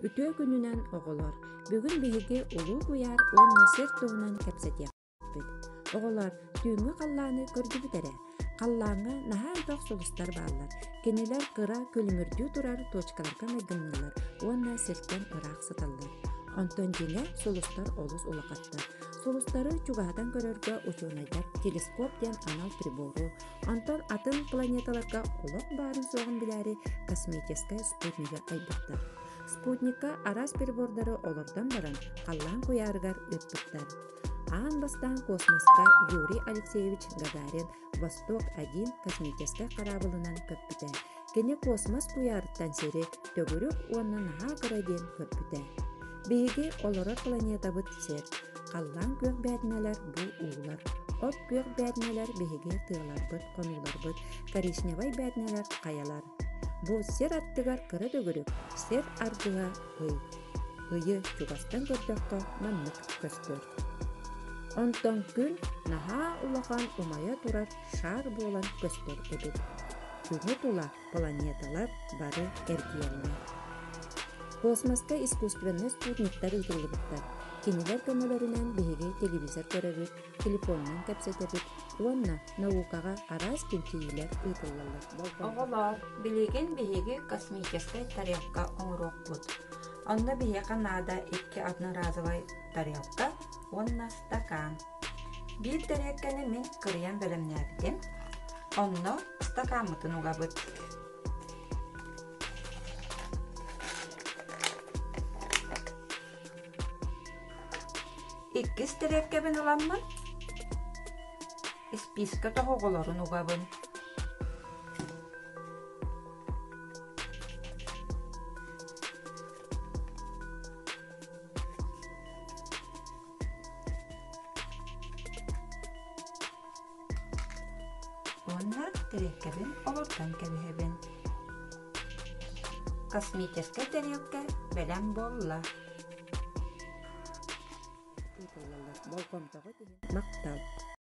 Үтүө күнүнэн, оҕолор! Бүгүн биһиги Улуу Куйаар уонна сир туһунан кэпсэтиэхпит. Оҕолор, түүҥҥү халлааны көрдүбүт эрэ. Халлааҥҥа наһаа элбэх сулустар бааллар. Кинилэр кыра күлүмүрдүү турар точкаларга майгынныыллар уонна сиртэн ыраах сыталлар. Онтон дьиҥэ, сулустар олус улахаттар. Сулустары чугаһатан көрөргө учуонайдар телескоп диэн анал прибору, онтон атын планеталарга олох баарын-суоҕун билээри космическай спутнигы айбыттар. Спутникка араас прибордары олордон баран, халлаан куйаарыгар ыыппыттар. Аан бастаан космоска Юрий Алексеевич Гагарин «Восток-1» космическай хараабылынан көппүтэ. Кини космос куйаарыттан сири төгүрүк уонна наһаа кыра диэн көрбүтэ. Биһиги олорор планетабыт Сир. Халлаан күөх бээтинэлэр бу уулар. От күөх бээтинэлэр биһиги тыаларбыт, хонууларбыт, коричневай бээтинэлэр хайалар. Бу сир аттыгар кыра төгүрүк, сир аргыһа ый. Ыйы чугастан көрдөххө маннык көстөр. Онтон күн наһаа улахан умайа турар шар буолан көстөр эбит. Күнү тула планеталар бары эргийэллэр. Космоска искусственнай спутниктар ыытыллыбыттар. Кинилэр көмөлөрүнэн биһиги телевизор көрөбүт, телефонунан кэпсэтэбит уонна наукаҕа араас чинчийиилэр ыытыллаллар. Оҕолоор, билигин биһиги космическай тарелка оҥоруохпут. Онно биһиэхэ наада икки одноразовай тарелка уонна стакан. Биир тэриэлкэни мин кырыйан бэлэмнээбитим. Онно стакаммытын угабыт. Иккис тэриэлкэбин ыламмын, испиискэ тоһоҕолорун угабын. Уонна тэриэлкэбин олордон кэбиһэбин. Косметическай тэриэлкэ бэлэм буолла. Ыытыллаллар. Болҕомтоҕут иһин махтал.